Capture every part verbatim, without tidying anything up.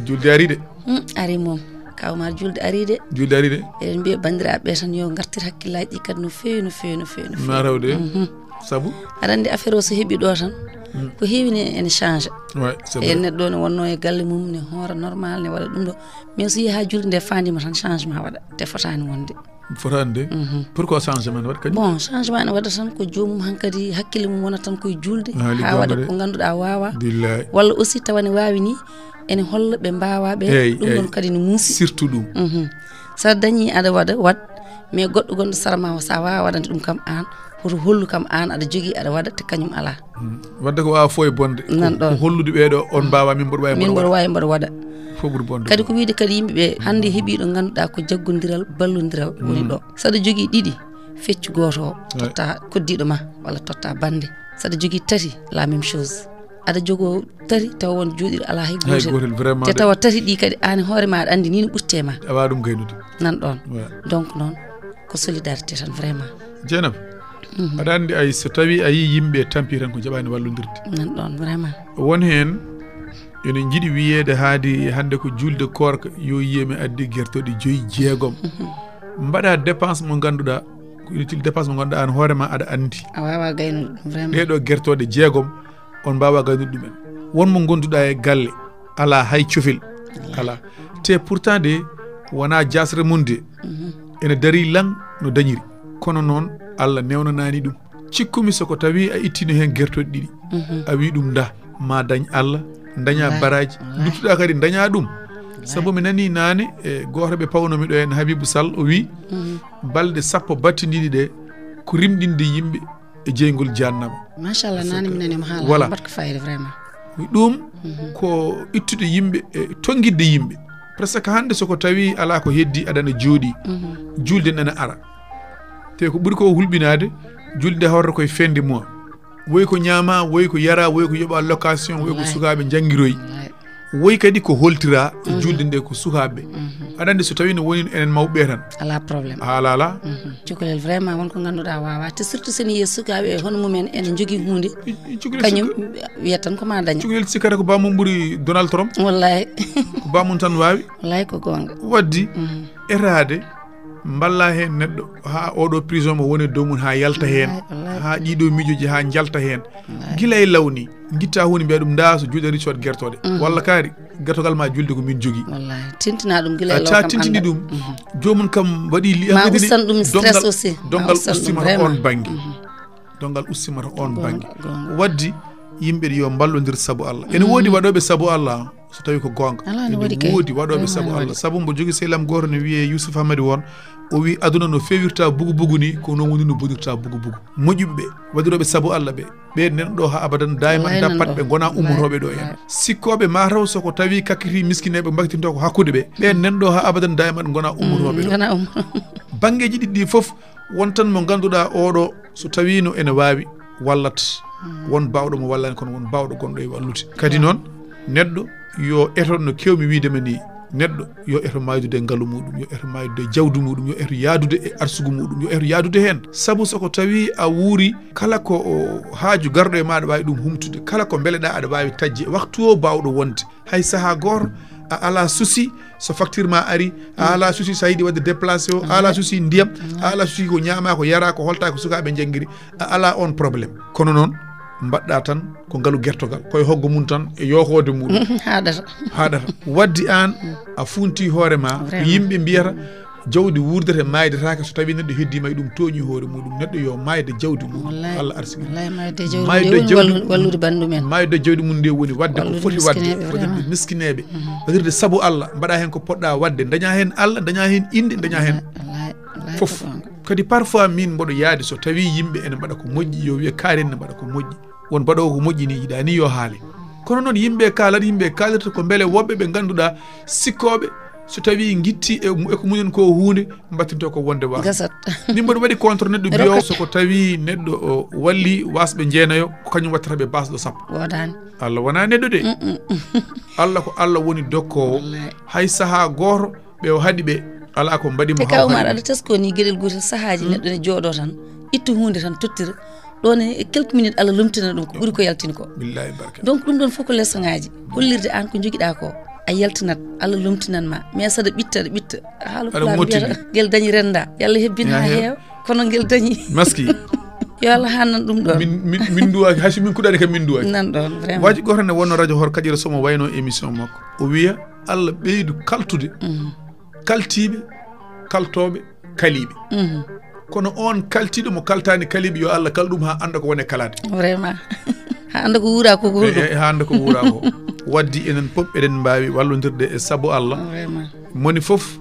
Julde ari de. Hmm, ari moom. Kawmar, julde ari de. Julde ari de. Eɗen mbiya banndiraaɓe ɓe tan yo ngartir hakkillaaji ɗi kadi no feewi, no feewi, no feewi, no feewi. Ma raw de. Mhm. Sabu? Aɗa anndi affaire o so heɓi ɗo tan, ko heewi ne ene change. Ouais, c'est vrai. Neɗɗo ne wonno e galle mum, ne hoora normal, ne waɗa ɗum ɗo. Mais so yehi haa julde nde faandima tan, changement waɗa. Te fotaani wonde. Fotaani de. Mhm. Pourquoi changement ne waɗa kadi? Bon, changement ne waɗa tan ko joomum hankadi hakkille mum wona tan koye julde, ah, haa waɗa ko ngannduɗaa waawaa. Billahi. Walla aussi tawa ne waawi ni, ene holla ɓe mbaawaa ɓe. Eyyi, ɗum eyyi. Ɗon kadi ne muusi. Surtout ɗum. Mhm. So a dañi aɗa waɗa, waɗ, mais goɗɗo gonɗo sara ma o, so a waawaa waɗande ɗum kam aan, hoto hollu kam aan aɗa jogii aɗa waɗa te kañum alaa. Mm. Wadde ko waawa fof e bonde. Nan ɗon. Ko hollude ɓeeɗo on mbaawaa, min mboɗo waawi, min mboɗo mboɗo waawi, mboɗo waɗa. Fof ɓuri bonde. Kadi ko wiyde kadi yimɓe ɓe, hannde heɓii ɗo ngannduɗaa ko jaggondiral, ballondiral woni ɗo. So aɗa jogii ɗiɗi, feccu gooto o, totta koddiiɗo ma, walla totta bannde. So aɗa jogii tati, la même chose. Aɗa jogoo tati, tawa won jooɗiiɗo alaa hay gootel. Hay gootel, vraiment. Te tawa tati ɗi kadi, aan e hoore ma aɗa anndi ni no ɓurte ma. A waawaa ɗum gaynude. Nan ɗon. Ouais. Donc noon, ko solidarité tan, vraiment. Jeynaba, mhm, aɗa anndi ay so tawii a yii yimɓe tampi tan ko jaɓaani wallondirde. Nan ɗon, vraiment. Won heen ene njiɗi wiyeede haadi hannde ko juulde koorka, yo yiye mi addi gertooɗe joyi, jeegom. Mhm. Mbaɗa dépense mo ngannduɗaa, ko inutile dépense mo ngannduɗaa aan hoore ma aɗa anndi. A waawaa gaynude ɗum, vraiment. Ɗee ɗoo gertooɗe jeegom, on mbaawaa gaynude ɗumen. Won mo ngonnduɗaa e galle, alaa hay cofel. Alaa. Alaa. Te pourtant de, wonaa jaasre mum de. Mhm. Ene darii lan no dañiri. Kono noon, Allah newnanaani ɗum. Cikkumi so ko tawii a ittino heen gertooɗe ɗiɗi. Mhm. A wii ɗum nda, ma dañ Allah, daña baraaji. Wallahi. Luttuɗaa kadi daña ɗum. Wallahi. Sabu mi nanii naane, e gooto ɓe pawnoomi ɗo heen, Habibou Sall, o wii, mhm, balɗe sappo battindiiɗe ɗe, ko rimɗinde yimɓe e jeyngol jahannama. Machallah, naane mi nanii mo haala, voilà, mbaɗka fayida, vraiment. Ɗum, mhm, ko ittude yimɓe, e tonngitde yimɓe. Presque hannde so ko tawii alaa ko heddii, aɗa na jooɗii, mhm, juulde nana ara. Te ko ɓuri ko hulɓinaade, juulde nde hawrata koye fin de mois. Woy ko ñaama, woy ko yara, woy ko yoɓa location, woy ko, wallahi, sukaaɓe njanngiroyi. Wallahi. Woy kadi ko holtira e, mhm, juulde nde ko sukaaɓe. Mhm. Aɗa anndi so tawii no woni enen mawɓe tan. Alaa problème. Alaa, alaa. Mhm. Cukalel, vraiment won ko ngannduɗaa waawaa. Te surtout so ene yiya sukaaɓe e hono mumen ene njogii huunde. I, i, cukalel, kañum sikka-, wiyata tan ko ma daña. Cukalel sikkata ko bammum ɓuri Donald Trump. Wallahi. Ko bammum tan waawi. Wallahi ko goonga. Waddi, mhm, etaade, mballa heen neɗɗo haa oɗo prison mo woni e dow mum haa yalta heen. Wallahi, wallahi. Haa ɗiɗo miijooji haa njalta heen. Wallahi. Gila e lawni, ngitta huunde mbiya ɗum nda so juuɗe ari cood gertooɗe. Mhm. Walla kaari, gertogal ma juulde ko min jogii. Wallahi, tintina ɗum gila e law. A ta kam tintini anda ɗum. Mhm. Joomum kam waɗi li-, ma hankadi ni ustan ɗum stress aussi. Dongal, ma dongal ustan ɗum ustimata vraiment. On bannge. Mhm. Dongal ustimata on bannge. Goonga, goonga. Waddi yimɓe yo mballondir sabu Allah. Ene, mm, woodi waɗooɓe sabu Allah, so tawi ko goonga. Alaa, ne waɗi kay. Ene woodi waɗooɓe, vraiment, sabu Allah. Sabu mbo jogii sehil am gooto ne wiyee Youssouf Hamadi won, o wii aduna no feewirta bugu bugu ni, ko noon woni no bonirta bugu bugu. Moƴƴuɓe ɓe, waɗirooɓe sabu Allah ɓe, ɓe nan ɗo haa abadan, dayman. Wallahi, nan dappat ɗo. Ɓe ngona, wallahi, ummotooɓe ɗo en. Wallahi. Sikkooɓe mataw so ko tawi kakkiti miskineeɓe mbaktinto ko hakkude ɓe, ɓe nan ɗo haa abadan, dayman ngona ummotooɓe ɗo. Mm, ngona ummo-, banngeeji ɗiɗi ɗi fof, won tan mo ngannduɗaa oɗo so tawiino ene waawi wallat, mm, won baawɗo mo wallani, kono won baawɗo gonɗo e wallude. Kadi noon, neɗɗo yo eto, no kewmi wiide ma ni, neɗɗo yo eto maydude e ngalu muɗum, yo eto maydude e jawdi muɗum, yo eto yaadude e arsugu muɗum, yo eto yaadude heen. Sabu so ko tawi a wuuri, kala ko o haaju garɗo e maɗa waawi ɗum humtude, kala ko mbeleɗaa aɗa waawi taƴde e waktu o baawɗo wonde. Hay sahaa gooto, a alaa souci so facture ma ari, a alaa souci so a yiɗi waɗde déplacé o, a alaa souci ndiyam, a alaa souci ko ñaama, ko yara, ko holta, ko sukaaɓe njanngiri, a alaa on problème. Kono noon, mbaɗɗa tan ko ngalu gertogal, koye hoggo mum tan e yoohoode muɗum. Haaɗata. Haaɗata. Waddi aan, a funti hoore ma, ko, vraiment, yimɓe mbiyata, jawdi wurdata, maydataake so tawi neɗɗo heddiima e ɗum, tooñi hoore muɗum. Neɗɗo yo mayde jawdi mum. Wallahi. Allah arsiki. Wallahi, mayde jawdi mum. Mayde nde woni jawdi wallu-, mum, wallude banndum en. Mayde jawdi mum nde woni waɗde ko foti waɗde, miskineeɓe, waɗirde vraiment, miskineeɓe, mhm, waɗirde sabu Allah, mbaɗa heen ko poɗɗa waɗde, daña heen Allah, daña heen innde, daña heen, wallahi, wallahi, fof. Ko goonga. Kadi parfois min mboɗo yaadi so tawi yimɓe ene mbaɗa ko moƴƴi, yo wiye kaari ene mbaɗa ko moƴƴi. Won mbaɗoowo ko moƴƴi ni, yiɗa ni yo haale. Kono noon, yimɓe kaalat, yimɓe kaalirta ko mbele woɓɓe ɓe ngannduɗaa sikkooɓe, so tawi ngitti e mu-, e ko mumen ko huunde, mbattinto ko wonde waas. Gasat. Min mboɗo waɗi contre neɗɗo mbiyowo, so ko tawi neɗɗo o walli waasɓe jeenayo, ko kañum wattata ɓe baasɗo sappo. Woodani. Allah wona neɗɗo de. Mm, mm. Allah ko Allah woni dokkoowo. Wallahi. Hay sahaa gooto ɓe o haɗi ɓe, alaa ko mbaɗi mo. Te haw ka Umar, haɗi. Aɗa teskoo ni geɗel gootel, sahaaji, mm, neɗɗo ne jooɗoo tan, ittu huunde tan tottira. Ɗon e quelques minutes, Allah lomtina ɗum ko ɓuri ko yaltini ko. Billahi barka. Donc ɗum ɗon fof ko leçon ngaji. Hollirde an ko jogiɗa ko, a yaltinat, Allah lomtinan ma. Mais saɗa ɓitta, aɗa ɓitta. Haala pulaar mbiyata, ngel dañi renda. Yalla hebbin ha heewa. Kono ngel dañi. Maski. Yo Allah hannan ɗum ɗon. Min, min, min duwaki, hay so min kuɗani kam min duwaki. Nan ɗon, vraiment. Waji goto ne wonno radio hor Kadiata Somo wayno émission makko. O wiya, Allah ɓeydu kaltude. Mhm. Kaltiiɓe, kaltooɓe, kaliiɓe. Mhm. Kono on kaltiiɗo mo kaltaani kaliiɓe, yo Allah kal ɗum haa annda ko woni e kalaade. Vraiment. Haa annda ko wuura ko, ko e, e, haa annda ko wuura ko. Waddi enen pop eɗen mbaawi wallodirde e sabu Allah. Vraiment. Moni fof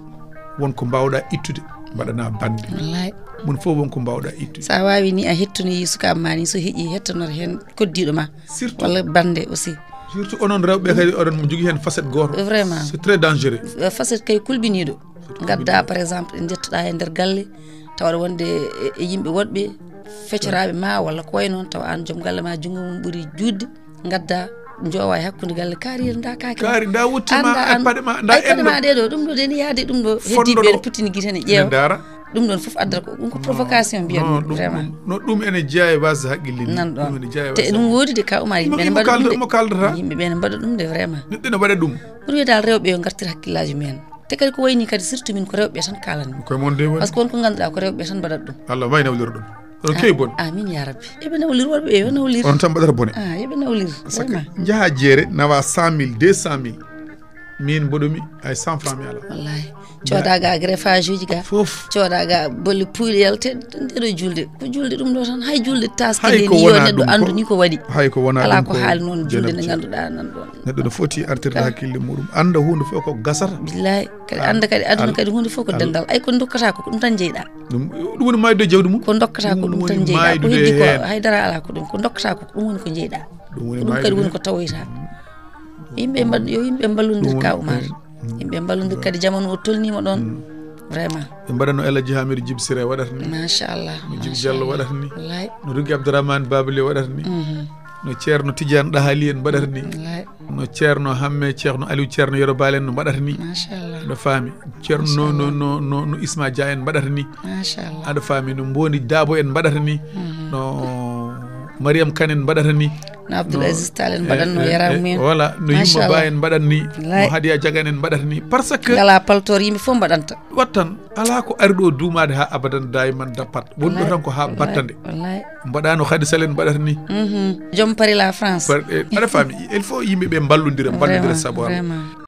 won ko mbaawɗa ittude, mbaɗana bannde. Wallay. Moni fof won ko mbaawɗa ittude. Sa waawi ni a hettoni sukaaɓe ma ni, so heƴi hettanor heen koddiiɗo ma. Surtout. Walla bannde aussi. Surtout onon rewɓe kadi, oɗon jogii heen facette gooto. Vraiment. C'est très dangereux. Facette kay kulɓiniiɗo. Ngadda, par exemple, ɗe njettoɗa e nder galle, tawa aɗa wonde e, e yimɓe woɗɓe, fecoraaɓe ma walla ko wayi noon, tawa aan joom galle ma junngo mum ɓuri juutde, ngadda, njowa e hakkunde galle, kaari nda kaake ma. Kaari nda wutte ma, anda e an, paɗe ma, nda ay paɗe ma ɗe ɗo, ɗum ɗo de ni yaade, ɗum ɗo heddi ɓeen puttini gite ne ƴeewa. Ɗum ɗon fof addata ko, ɗum ko provocation mbiyan ɗum, vraiment. No ɗum ene jeeya e wasde haqqille ni. Nan ɗon. Ɗum ene jeeya e wasde haqqille. Te ɗum woodi de, ka Oumar, yimɓe ɓe ne mbaɗa ɗum de. Imo kaldata. Yimɓe ɓe ne mbaɗa ɗum de, vraiment. Neɗɗo ne waɗa ɗum. Pour wiide dal rewɓe yo ngartir hakkillaaji mumen. Te kadi ko wayni kadi surtout min ko rewɓe tan kalanmi. Koye mon de woni. Parce que won ko ngannduɗaa ko rewɓe tan mbaɗata ɗum. Allah may nawlira ɗum. Onon kewi bon. Amin ya rabbi. Eɓe nawlir worɓe, eɓe nawlir. On tan mbaɗata bone. Ah, eɓe nawlir. Parce que vraiment. Njaha jeere nawa cent mille, deux cent mille. Min mboɗomi ay cent francs mi ala. Wallahi. Cooda ga greffage uji ga. Fof. Cooda ga bolle puuyɗe yalte nde ɗo julde. Ko julde ɗum ɗo tan. Hay julde taske nde ni yo neɗɗo andu ni ko waɗi. Hay ko wona ɗum ko. Ala ko haali noon julde nde ngannduɗaa nan ɗon. Neɗɗo no foti artirde hakkille muɗum, anda hunde fof ko gasata. Billahi. Kadi anda kadi aduna kadi hunde fof ko dental. Ay ko dokkata ko ɗum tan jeyɗa. Ɗum, ɗum woni mayde jawdi mum. Ko dokkata ko ɗum tan jeyɗa. Ko heddi ko haydara ala ko ɗum. Ko dokkata ko ɗum woni ko jeyɗa. Ɗum woni ɗum kadi woni ko tawoyta. Yimɓe mbaɗ-, yo yimɓe mballondir ka Oumar. Yimɓe mballondir kadi, jamanu o tolnima ɗon. Vraiment. Ɓe mbaɗa no El Hadji Hamidou Djib Siré waɗata ni. Machallah. No Djib Diallo waɗata ni. Wallay. No Rougui Abdourahmane Babli waɗata ni. Mhm. No Ceerno Tidiane Ɗahali en mbaɗata ni. Wallay. No Ceerno Hamme, Ceerno Aliou, Ceerno Yero Baal en no mbaɗata ni. Machallah. Aɗa faami. Ceerno no, no, no, no, no Isma Dia en mbaɗata ni. Machallah. Aɗa faami. No Mboni Dabo en mbaɗata ni. Mhm. No Mariam Kane en mbaɗata ni. No Abdoul Aziz Tall en mbaɗatno, eh, yara eh, mumen. Voilà, no Yumma Ba en mbaɗat ni. Wallay. No Hadiya Diagane en mbaɗata ni. Parce que ngala paltoor yimɓe fof mbaɗanta. Wattan, ala ko ari ɗo duumaade haa abadan daiman dappat. Wonɗo tan ko haa battande. Wallay. Mbaɗano Khady Sall en mbaɗata ni. Mhm. Joom Paris la France. Par-, eh, aɗa faami, il faut yimɓe ɓe mballondira, mballondira sabu Allah. Vraiment.